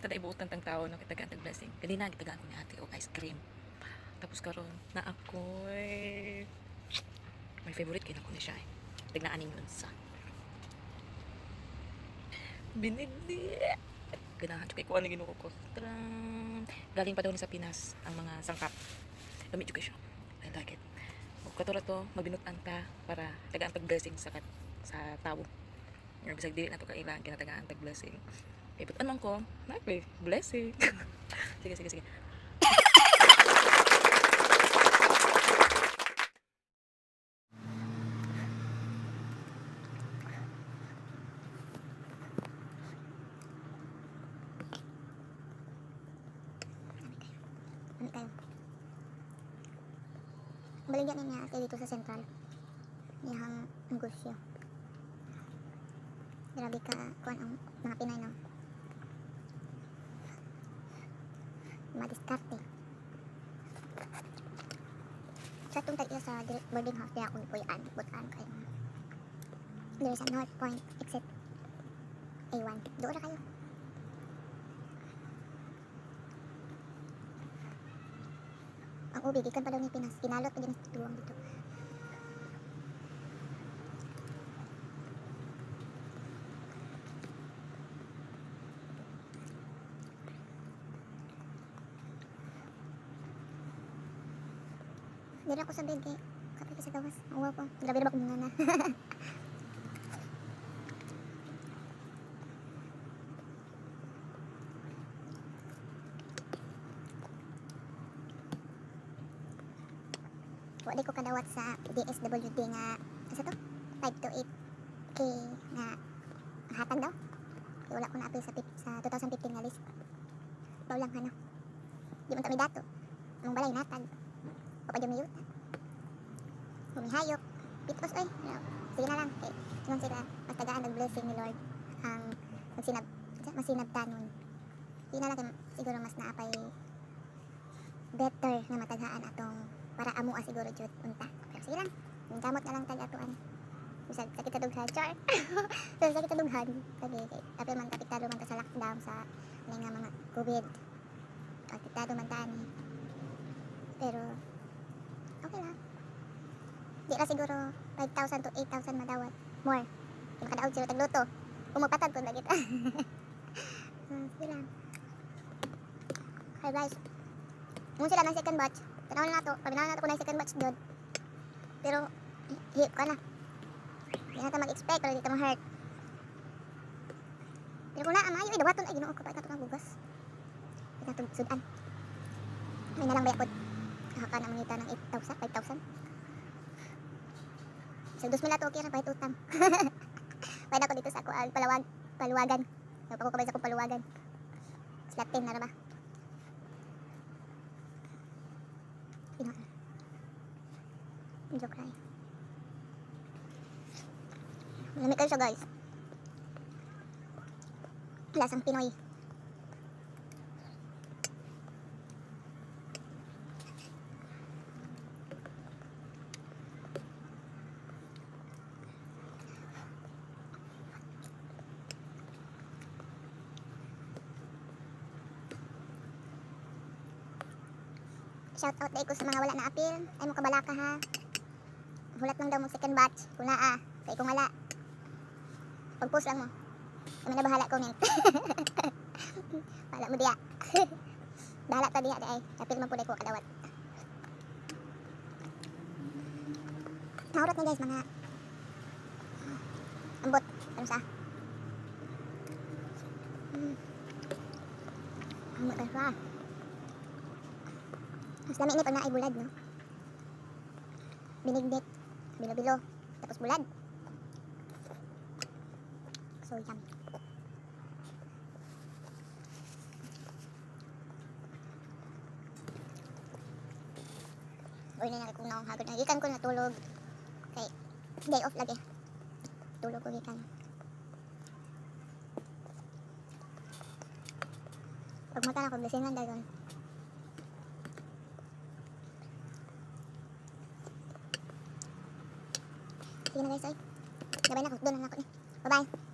Basta na ibuotan tang tao no, kitagaan tag blessing. Kanina gitagaan ko ni ate og ice cream. Tapos karon na ako'y my favorite kay nako ni siya eh. Tignaan ninyo unsa. Binigdi. Ganahan jud kay kuan ni Ginoo ko. Taran! Galing pa daw ni sa Pinas ang mga sangkap. Lami jud kay siya. I like it. Ug kato ra to, magbinutan ta para tagaan tag blessing sa tawo. Nga bisag dili na to kailangan kinatagaan tag blessing. Eh, but anong ko? Nagbe, blessing. Sige, sige, sige. Ano kayo? Baligyan ni niya ate dito sa Central. Iyang negosyo. Grabe ka kuan ang mga Pinay, no? Madiskarte. Sa itong tag sa boarding house, di ako gipuy-an, butan kayo. Diri sa North Point, exit A1. Doon na kayo. Ang ubi, gikan pa daw ni Pinas. Kinalot pa din tuwang dito. Diri ako sa bed kay kapit sa gawas. Uwaw ko. Grabe na ba kung na. Wa di ko kadawat sa DSWD nga asa to? 5 to 8K nga hatag daw. Kaya wala ko na-appeal sa 2015 nga list. Baw lang ano. Di man ta may dato. Among balay natag. O pa jud miyuta. Humihayok. Pitos oy. Sige na lang. Kay ingon sila mas tagaan og blessing ni Lord ang magsinab masinabtanon. Sige na lang kay siguro mas naapay better nga mataghaan atong para amoa siguro jud unta. Pero sige lang. Kamot na lang tag atoan. Bisag sakit sa dughan, char. Pero sakit sa dughan. Kay apil man apektado man ta sa lockdown sa ani nga mga COVID. Apektado man ta ani. Pero okay lang. Di ra siguro 5,000 to 8,000 madawat. More. Kay makadaog siguro tagluto. Kung magpatag pud lagi ta. Sige lang. Hi guys. Nung sila ng second batch, tanaw na nato, pabinaw na nato kung na second batch jud. Pero hip ka na. Di na ta mag-expect pero di ta ma-hurt. Pero kung naa maayo ay dawaton ay Ginoo ko pa nato ang bugas. Di nato sudan. May nalang bayakod. Haka na mangita ng 8,000, 5,000. So 2,000 ato okay ra pahit utang. Pwede ako dito sa ako ang paluwagan. Ako kabay sa akong paluwagan. Slot 10 na ra ba? Ginoo. Joke ra. Malamig kayo siya guys. Lasang Pinoy. Shout out dai ko sa mga wala na appeal. Ay mo kabalaka ha. Hulat lang daw mo second batch. Kung naa, kay kung wala. Pag-post lang mo. Kami na bahala comment. Bahala mo diya. Bahala ta diya di ay. Appeal man pud ko kadawat. Nahurot ni guys mga ambot. Ano sa? Ambot ka siya. Mas lami ni pag naay bulad, no? Binigdik, bilo-bilo, tapos bulad. So yummy. Uy, na kung naong hagod. Nagikan ko natulog. Kay day off lagi. Tulog ko gikan. Pag mata na ko, blessing lang dayon. Sige na guys, oy. Gabay na ko. Doon na ako ni. Bye-bye.